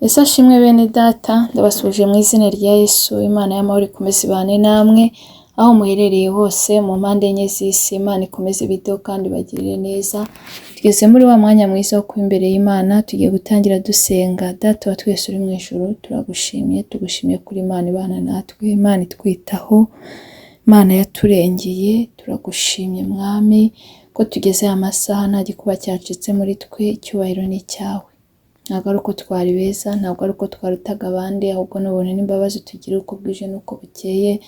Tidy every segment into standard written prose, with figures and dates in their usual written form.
Yesu ashimwe bene data, ndabasuhuje mu izina rya Yesu, Imana y'amahoro ikomeze ibane namwe, aho muherereye hose mu mpande enye z'isi, Imana ikomeze ibiteho kandi ibagirire neza. Tugeze muri wa mwanya mwiza wo kuba imbere y'Imana, tugiye gutangira dusenga. Data wa twese uri mu ijuru, turagushimye, tugushimiye kuri Imana ibana natwe, Imana itwitaho, Imana yaturengeye, turagushimye Mwami, ko tugeze aya masaha nta gikuba cyacitse muri twe, icyubahiro ni icyawe. Ntabwo ari uko twari beza, ntabwo ari uko twarutaga abandi, ahubwo ni ubuntu n'imbabazi tugira uko bwije n'uko bukeye,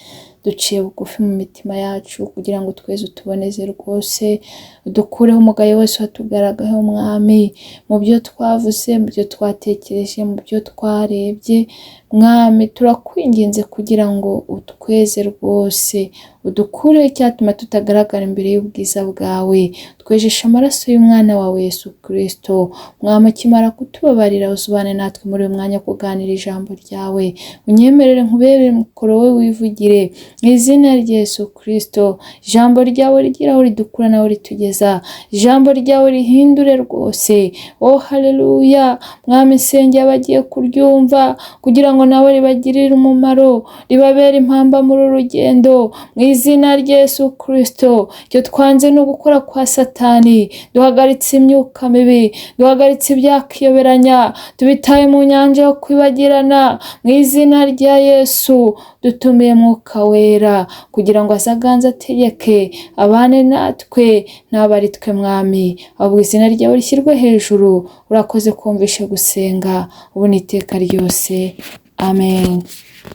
duciye bugufi mu mitima yacu kugira ngo tweze utuboneze rwose, udukureho umugayo wose watugaragayeho Mwami, mu byo twavuze, mu byo twatekereje, mu byo twarebye, Mwami turakwinginze kugira ngo utweze rwose, udukureho icyatuma tutagaragara imbere y'ubwiza bwawe, twejeshe amaraso y'umwana wawe Yesu Kristo. Mwami ukimara kutubabarira uzubane natwe muri uyu mwanya wo kuganira ijambo ryawe, unyemerere nkubere mukoro we wivugire mu izina rya Yesu Kristo. Ijambo ryawe rigira aho ridukura naho ritugeza, ijambo ryawe rihindure rwose. Oh haleluya! Mwami nsengeye abagiye kuryumva kugira ngo nabo ribagirire umumaro, ribabere impamba muri uru rugendo mu izina rya Yesu Kristo. Icyo twanze ni ugukora kwa Satani, duhagaritse imyuka mibi, duhagaritse ibyakiyoberanya, tubitaye mu nyanja yo kwibagirana mu izina rya Yesu. Dutumiye Mwuka Wera kugira ngo azaganze ategeke, abane natwe n'abe ari twe Mwami, ahubwo izina ryawe rishyirwe hejuru. Urakoze kumvisha gusenga ubu n'iteka ryose, amen.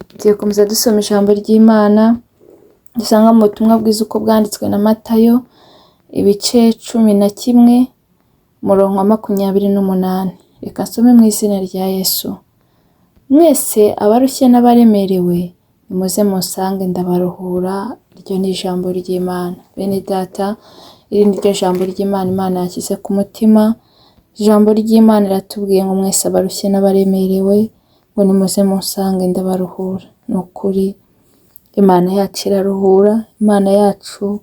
Tugiye gukomeza dusoma ijambo ry'Imana dusanga mu butumwa bwiza uko bwanditswe na Matayo, ibice 11, umurongo wa 28. Reka nsome mu izina rya Yesu. Mwese abarushye n'abaremerewe, nimuze munsange ndabaruhura. Iryo ni ijambo ry'Imana. Bene data, iri ni ryo jambo ry'Imana Imana yashyize ku mutima. Ijambo ry'Imana riratubwiye ngo mwese abarushye n'abaremerewe, ngo nimuze munsange ndabaruhura. Ni ukuri Imana yacu iraruhura, Imana yacu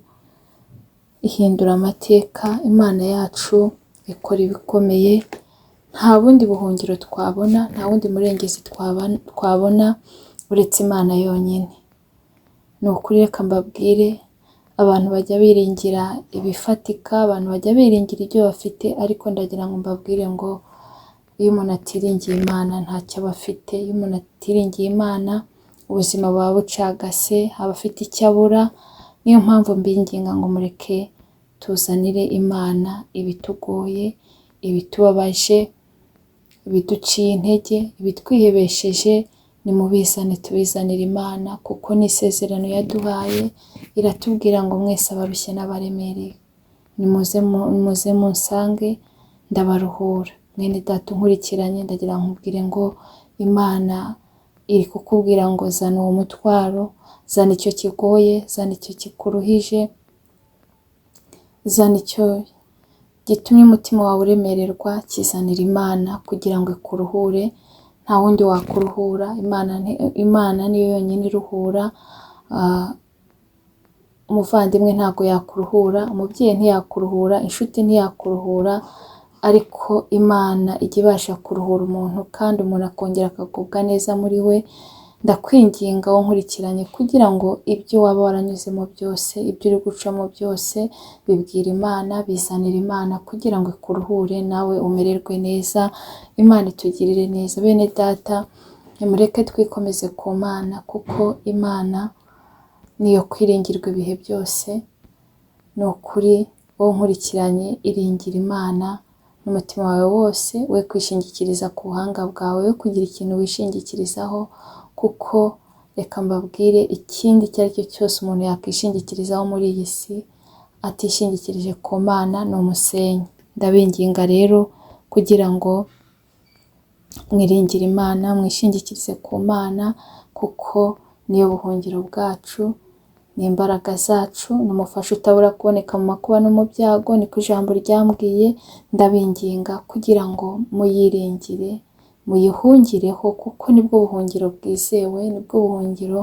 ihindura amateka, Imana yacu ikora ibikomeye. Nta bundi buhungiro twabona, nta wundi murengezi twabona uretse Imana yonyine. Ni ukuri reka mbabwire, abantu bajya biringira ibifatika, abantu bajya biringira ibyo bafite, ariko ndagira ngo mbabwire ngo iyo umuntu atiringiye Imana ntacyo aba afite. Iyo umuntu atiringiye Imana ubuzima buba bucagase, aba afite icyo abura. Niyo mpamvu mbinginga ngo mureke tuzanire Imana ibitugoye, ibitubabaje, ibiduciye intege, ibitwihebesheje, nimubizane tubizanire Imana, kuko ni isezerano yaduhaye. Iratubwira ngo mwese abarushye n'abaremereye, nimuze munsange ndabaruhura. Mwene data unkurikiranye, ndagira ngo nkubwire ngo Imana iri kukubwira ngo zana uwo mutwaro, zana icyo kigoye, zana icyo kikuruhije, zana icyo gitumye umutima wawe uremererwa, kizanira Imana kugira ngo ikuruhure. Nta wundi wakuruhura, Imana niyo yonyine iruhura. Umuvandimwe ntabwo yakuruhura, umubyeyi ntiyakuruhura, inshuti ntiyakuruhura, ariko Imana ijya ibasha kuruhura umuntu kandi umuntu akongera akagubwa neza muri we. Ndakwinginga wowe nkurikiranye kugira ngo ibyo waba waranyuzemo byose, ibyo uri gucamo byose, bibwire Imana, bizanire Imana kugira ngo ikuruhure nawe umererwe neza. Imana itugirire neza. Bene data, nimureke twikomeze ku Mana, kuko Imana niyo kwiringirwa ibihe byose. Ni ukuri wowe nkurikiranye, iringira Imana n'umutima wawe wose, we kwishingikiriza ku buhanga bwawe, we kugira ikintu wishingikirizaho, kuko reka mbabwire, ikindi icyo ari cyo cyose umuntu yakwishingikirizaho muri iyi si atishingikirije ku Mana ni umusenyi. Ndabinginga rero kugira ngo mwiringire Imana, mwishingikirize ku Mana, kuko niyo buhungiro bwacu, ni imbaraga zacu, ni umufasha utabura kuboneka mu makuba no mu byago, niko ijambo ryambwiye. Ndabinginga kugira ngo muyiringire, muyihungireho, kuko nibwo buhungiro bwizewe, nibwo buhungiro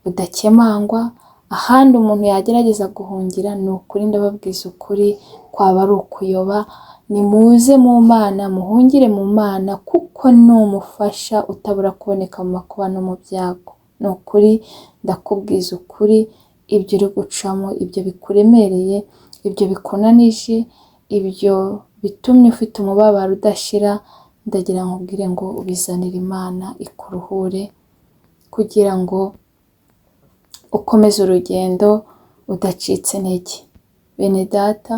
budakemangwa. Ahandi umuntu yagerageza guhungira, ni ukuri ndababwiza ukuri, kwaba ari ukuyoba. Nimuze mu Mana, muhungire mu Mana, kuko ni umufasha utabura kuboneka mu makuba no mu byago. Ni ukuri ndakubwiza ukuri, ibyo uri gucamo, ibyo bikuremereye, ibyo bikunanije, ibyo bitumye ufite umubabaro udashira, ndagira ngo nkubwire ngo ubizanire Imana ikuruhure, kugira ngo ukomeze urugendo udacitse intege. Bene data,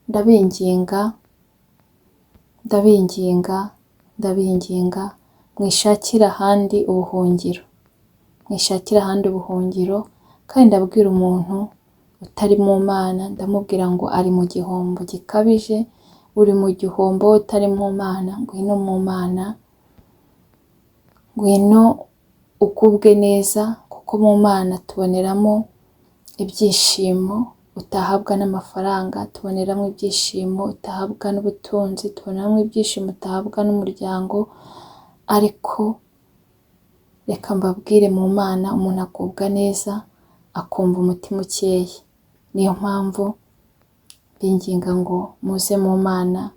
ndabinginga, ndabinginga, ndabinginga, mwishakire ahandi ubuhungiro, mwishakire ahandi ubuhungiro. Kandi ndabwira umuntu utari mu Mana, ndamubwira ngo ari mu gihombo gikabije, uri mu gihombo utari mu Mana, ngwino mu Mana, ngwino ugubwe neza, kuko mu Mana tuboneramo ibyishimo utahabwa n'amafaranga, tuboneramo ibyishimo utahabwa n'ubutunzi, tuboneramo ibyishimo utahabwa n'umuryango. Ariko reka mbabwire, mu Mana umuntu agubwa neza, akumva umutima ukeye. Niyo mpamvu mbinginga ngo muze mu Mana,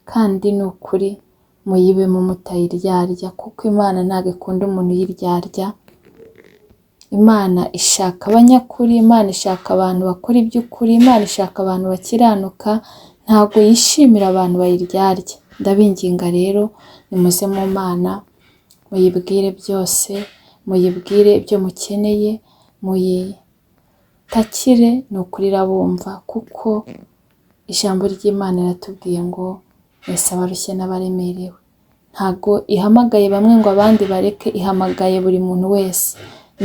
kandi ni ukuri muyibemo mutayiryarya, kuko Imana ntabwo ikunda umuntu uyiryarya. Imana ishaka abanyakuri, Imana ishaka abantu bakora iby'ukuri, Imana ishaka abantu bakiranuka, ntabwo yishimira abantu bayiryarya. Ndabinginga rero, nimuze mu Mana, muyibwire byose, muyibwire ibyo mukeneye, muyitakire, ni ukuri irabumva, kuko ijambo ry'Imana riratubwiye ngo mwese abarushye n'abaremerewe. Ntabwo ihamagaye bamwe ngo abandi bareke, ihamagaye buri muntu wese.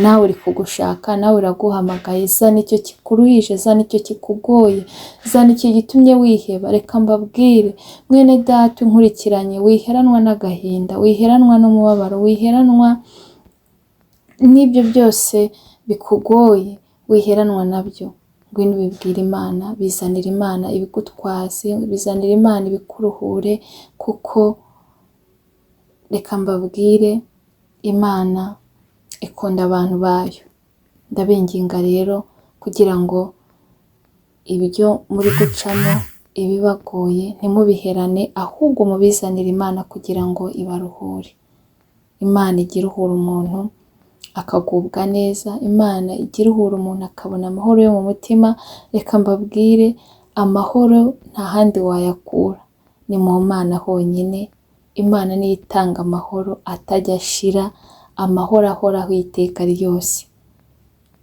Nawe uri kugushaka, nawe iraguhamagaye, zana icyo kikuruhije, zana icyo kikugoye, zana icyo gitumye wiheba. Reka mbabwire, mwene data unkurikiranye, wiheranwa n'agahinda, wiheranwa n'umubabaro, wiheranwa n'ibyo byose bikugoye, wiheranwa nabyo. Ngwino ubibwire Imana, bizanire Imana ibigutwaze, bizanire Imana ibikuruhure, kuko reka mbabwire, Imana ikunda abantu bayo. Ndabinginga rero kugira ngo ibyo muri gucamo, ibibagoye, ntimubiherane, ahubwo mubizanire Imana kugira ngo ibaruhure. Imana ijya iruhura umuntu akagubwa neza, Imana ijya iruhura umuntu akabona amahoro yo mu mutima. Reka mbabwire, amahoro nta handi wayakura, ni mu Mana honyine. Imana niyo itanga amahoro atajya ashira, amahoro ahoraho iteka ryose.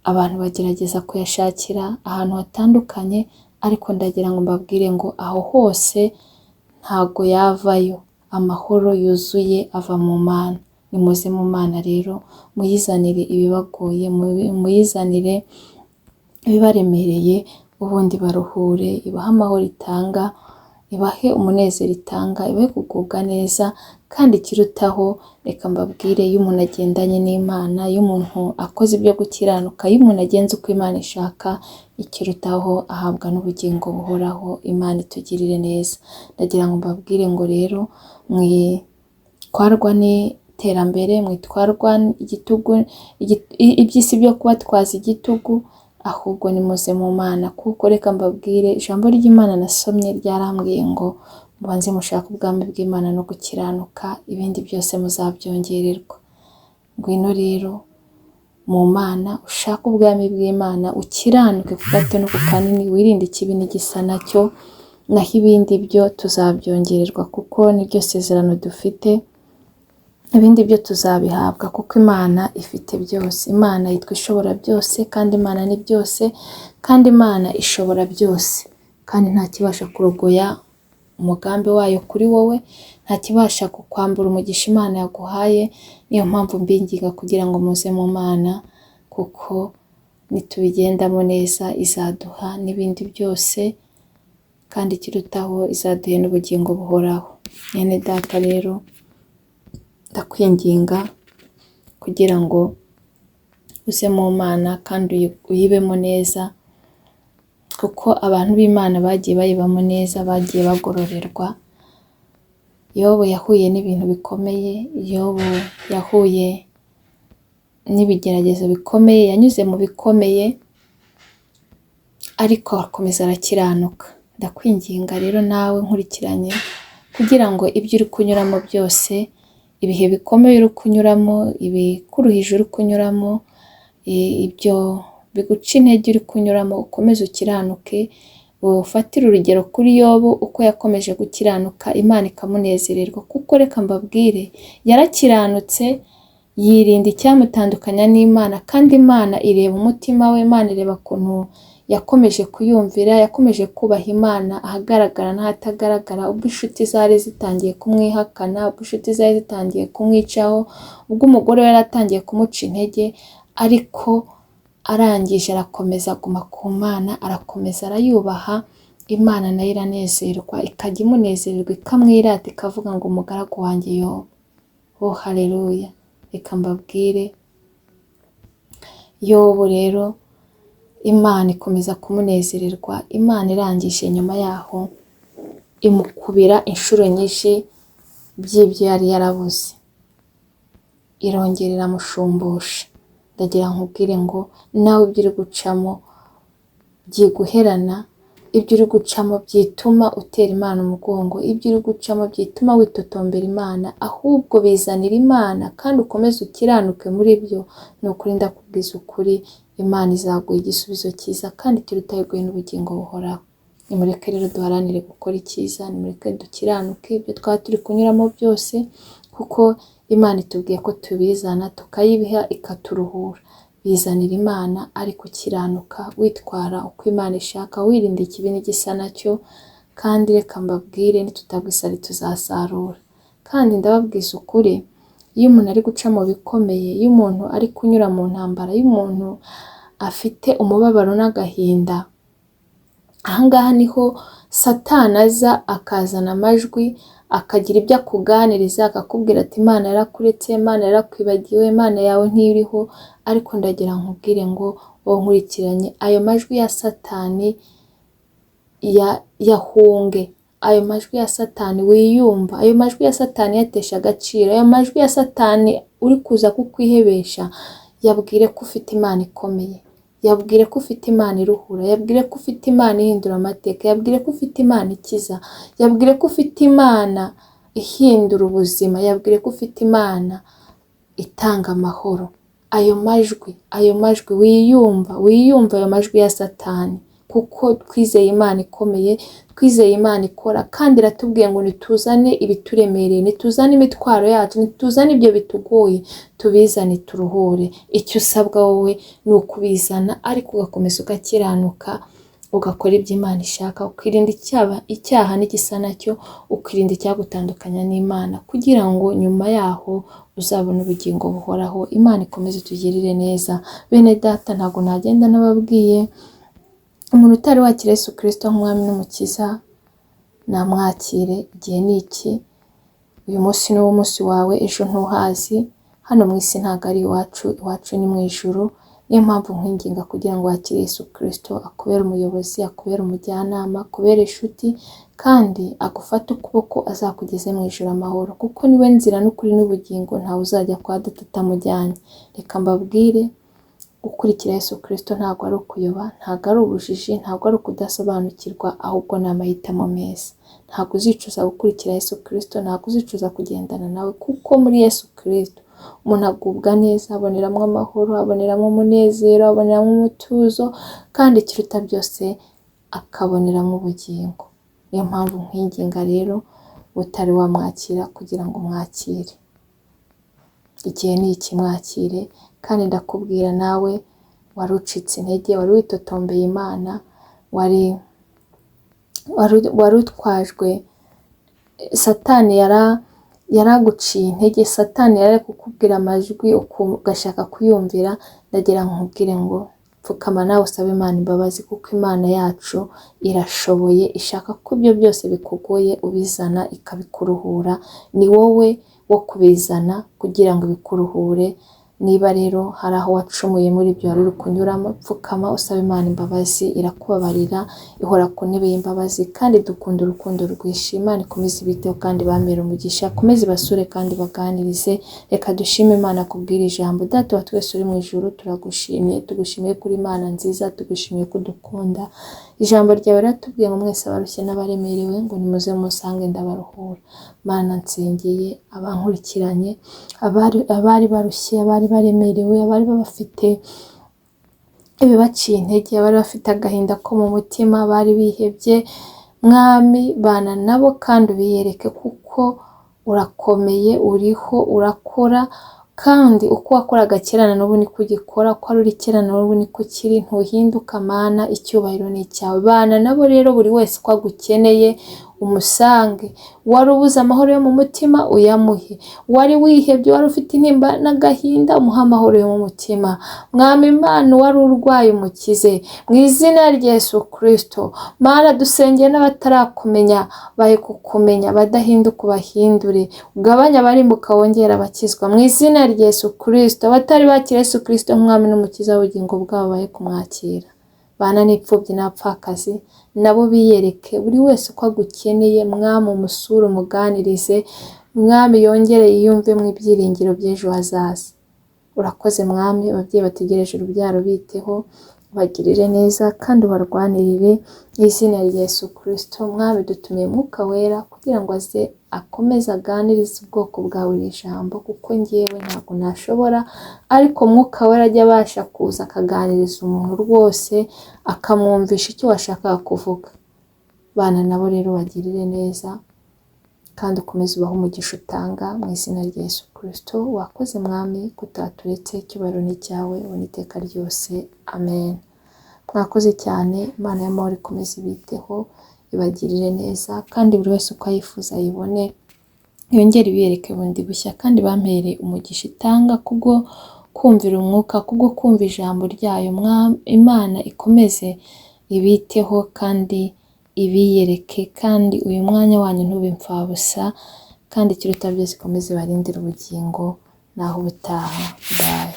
Abantu bagerageza kuyashakira ahantu hatandukanye, ariko ndagira ngo mbabwire ngo aho hose ntago yavayo. Amahoro yuzuye ava mu Mana. Nimuze mu Mana rero, muyizanire ibibagoye, muyizanire ibibaremereye, ubundi baruhure, ibahe amahoro itanga, ibahe umunezero itanga, ibahe kugubwa neza. Kandi ikirutaho, reka mbabwire, iyo umuntu agendanye n'Imana, iyo umuntu akoze ibyo gukiranuka, iyo umuntu agenza uko Imana ishaka, ikirutaho ahabwa n'ubugingo buhoraho. Imana itugirire neza. Ndagira ngo mbabwire ngo rero mwitwarwa n'iterambere, mwitwarwa igitugu, iby'isi byo kubatwaza igitugu, ahubwo nimuze mu Mana. Kuko reka mbabwire, ijambo ry'Imana nasomye ryarambwiye ngo mubanze mushake ubwami bw'Imana no gukiranuka, ibindi byose muzabyongererwa. Ngwino rero mu Mana, ushake ubwami bw'Imana, ukiranuke ku gato no ku kanini, wirinde ikibi n'igisa nacyo, naho ibindi byo tuzabyongererwa, kuko niryo sezerano dufite. Ibindi byo tuzabihabwa, kuko Imana ifite byose. Imana yitwa ishobora byose, kandi Imana ni byose, kandi Imana ishobora byose, kandi nta kibasha kurogoya umugambi wayo kuri wowe, nta kibasha kukwambura umugisha Imana yaguhaye. Niyo mpamvu mbinginga kugira ngo muze mu Mana, kuko nitubigendamo neza izaduha n'ibindi byose, kandi ikirutaho izaduhe n'ubugingo buhoraho. Mwene data rero, ndakwinginga kugira ngo uze mu Mana kandi uyibemo neza, kuko abantu b'Imana bagiye bayibamo neza, bagiye bagororerwa. Yobu yahuye n'ibintu bikomeye, Yobu yahuye n'ibigeragezo bikomeye, yanyuze mu bikomeye, ariko akomeza arakiranuka. Ndakwinginga rero nawe nkurikiranye kugira ngo ibyo uri kunyuramo byose, ibihe bikomeye uri kunyuramo, ibikuruhije uri kunyuramo, ibyo biguca intege uri kunyuramo, ukomeze ukiranuke, ufatire urugero kuri Yobu uko yakomeje gukiranuka Imana ikamunezererwa, kuko reka mbabwire yarakiranutse yirinda icyamutandukanya n'Imana, kandi Imana ireba umutima we, Imana ireba ukuntu yakomeje kuyumvira, yakomeje kubaha Imana ahagaragara n'ahatagaragara, ubwo inshuti zari zitangiye kumwihakana, ubwo inshuti zari zitangiye kumwicaho, ubwo umugore we yari atangiye kumuca intege, ariko arangije arakomeza aguma ku Mana, arakomeza arayubaha, Imana nayo iranezerwa, ikajya imunezererwa, ikamwirata, ikavuga ngo umugaragu wanjye Yobu. Oh haleluya! Reka mbabwire, Yobu rero Imana ikomeza kumunezererwa, Imana irangije nyuma yaho imukubira inshuro nyinshi by'ibyo yari yarabuze, irongera iramushumbusha. Ndagira nkubwire ngo nawe ibyo uri gucamo byiguherana, ibyo uri gucamo byituma utera Imana umugongo, ibyo uri gucamo byituma witotombera Imana, ahubwo bizanira Imana kandi ukomeze ukiranuke muri byo. Ni ukuri ndakubwiza ukuri, Imana izaguha igisubizo cyiza kandi kiruta iguhe n'ubugingo buhoraho. Nimureke rero duharanire gukora icyiza, nimureke dukiranuke ibyo twaba turi kunyuramo byose, kuko Imana itubwiye ko tubizana tukayibiha ikaturuhura. Bizanira Imana ariko ukiranuka, witwara uko Imana ishaka, wirinda ikibi n'igisa nacyo, kandi reka mbabwire nitutagwa isari tuzasarura. Kandi ndababwiza ukuri, iyo umuntu ari guca mu bikomeye, iyo umuntu ari kunyura mu ntambara, iyo umuntu afite umubabaro n'agahinda, aha ngaha niho Satani aza akazana amajwi, akagira ibyo akuganiriza, akakubwira ati Imana yarakuretse, Imana yarakwibagiwe, Imana yawe ntiriho, ariko ndagira nkubwire ngo wowe nkurikiranye, ayo majwi ya Satani yahunge, ayo majwi ya Satani wiyumva, ayo majwi ya Satani yatesha agaciro, ayo majwi ya Satani uri kuza kukwihebesha, yabwire ko ufite Imana ikomeye, yabwire ko ufite Imana iruhura, yabwire ko ufite Imana ihindura amateka, yabwire ko ufite Imana ikiza, yabwire ko ufite Imana ihindura ubuzima, yabwire ko ufite Imana itanga amahoro. Ayo majwi wiyumva, wiyumva ayo majwi ya Satani, kuko twizeye Imana ikomeye, twizeye Imana ikora, kandi iratubwiye ngo nituzane ibituremereye, nituzane imitwaro yacu, nituzane ibyo bitugoye, tubizane turuhure. Icyo usabwa wowe ni ukubizana, ariko ugakomeza ugakiranuka, ugakora ibyo Imana ishaka, ukirinda icyaha n'igisa nacyo, ukirinda icyagutandukanya n'Imana, kugira ngo nyuma yaho uzabone ubugingo buhoraho. Imana ikomeze itugirire neza. Bene data, ntabwo nagenda nababwiye, umuntu utari wakira Yesu Kristo nk'umwami n'umukiza namwakire, igihe ni iki, uyu munsi ni wo munsi wawe, ejo ntuhazi, hano mu isi ntabwo ari iwacu, iwacu ni mu ijuru. Niyo mpamvu nkwinginga kugira ngo wakire Yesu Kristo akubere umuyobozi, akubere umujyanama, akubere inshuti, kandi agufate ukuboko azakugeze mu ijuru amahoro, kuko niwe nzira n'ukuri n'ubugingo, ntawe uzajya kwa Data atamujyanye. Reka mbabwire, gukurikira Yesu Kristo ntabwo ari ukuyoba, ntabwo ari ubujiji, ntabwo ari ukudasobanukirwa, ahubwo ni amahitamo meza. Ntabwo uzicuza gukurikira Yesu Kristo, ntabwo uzicuza kugendana nawe, kuko muri Yesu Kristo umuntu agubwa neza, aboneramo amahoro, aboneramo umunezero, aboneramo umutuzo, kandi ikiruta byose akaboneramo ubugingo. Niyo mpamvu nkwinginga rero utari wamwakira kugira ngo umwakire. Igihe ni iki, mwakire. Kandi ndakubwira nawe wari ucitse intege, wari witotombeye Imana, wari utwajwe, Satani yaraguciye intege, Satani yari kukubwira amajwi ugashaka kuyumvira. Ndagira nkubwire ngo pfukama nawe usabe Imana imbabazi, kuko Imana yacu irashoboye, ishaka ko ibyo byose bikugoye ubizana ikabikuruhura. Ni wowe wo kubizana kugira ngo bikuruhure. Niba rero hari aho wacumuye muri ibyo wari uri kunyuramo, pfukama usabe Imana imbabazi, irakubabarira, ihora ku ntebe y'imbabazi, kandi dukunda urukundo rwinshi. Imana ikomeze ibiteho kandi bamere umugisha, ikomeze ibasure kandi baganirize. Reka dushime Imana kubwira ijambo. Data wa twese uri mu ijuru, turagushimye, tugushimiye kuri Imana nziza, tugushimiye ko udukunda. Ijambo ryawe riratubwiye ngo mwese abarushye n'abaremerewe ngo nimuze musange ndabaruhura. Mana, nsengeye abankurikiranye, abari barushye, abari baremerewe, abari bafite ibibaciye intege, abari bafite agahinda ko mu mutima, abari bihebye, Mwami bana nabo kandi ubiyereke, kuko urakomeye, uriho, urakora, kandi uko wakoraga kera na n'ubu niko ugikora, uko wari uri kera na n'ubu niko ukiri, ntuhinduka Mana, icyubahiro ni icyawe. Bana nabo rero buri wese uko agukeneye umusange. Wari ubuze amahoro yo mu mutima uyamuhe, wari wihebye, wari ufite intimba n'agahinda umuhe amahoro yo mu mutima. Mwami Imana, wari urwaye umukize mu izina rya Yesu Kristo. Mana, dusengeye n'abatarakumenya bahe kukumenya, abadahinduka ubahindure, ugabanye abarimbuka wongere abakizwa mu izina rya Yesu Kristo. Abatari bakira Yesu Kristo nk'umwami n'umukiza w'ubugingo bwabo bahe kumwakira. Bana n'imfubyi n'abapfakazi nabo biyereke, buri wese uko agukeneye. Mwami umusure, umuganirize, Mwami yongere yiyumvemo ibyiringiro by'ejo hazaza. Urakoze Mwami, ababyeyi bategereje urubyaro biteho, ubagirire neza kandi ubarwanirire mu izina rya Yesu Kristo. Mwami, dutumiye Mwuka Wera kugira ngo aze akomeze aganirize ubwoko bwawe iri jambo, kuko njyewe ntabwo nashobora, ariko Mwuka Wera ajya abasha kuza akaganiriza umuntu rwose, akamwumvisha icyo washakaga kuvuga. Bana nabo rero bagirire neza kandi ukomeze ubahe umugisha utanga mu izina rya Yesu Kristo. Wakoze Mwami kutaturetse, icyubahiro ni icyawe ubu n'iteka ryose, amen. Mwakoze cyane, Imana y'amahoro ikomeze ibiteho, ibagirire neza, kandi buri wese uko ayifuza ayibone, yongere ibiyereke bundi bushya, kandi bampere umugisha itanga kubwo kumvira umwuka, kubwo kumva ijambo ryayo. Imana ikomeze ibiteho kandi ibiyereke, kandi uyu mwanya wanyu ntube imfabusa, kandi ikiruta byose ikomeze ibarindire ubugingo. Naho ubutaha, bye.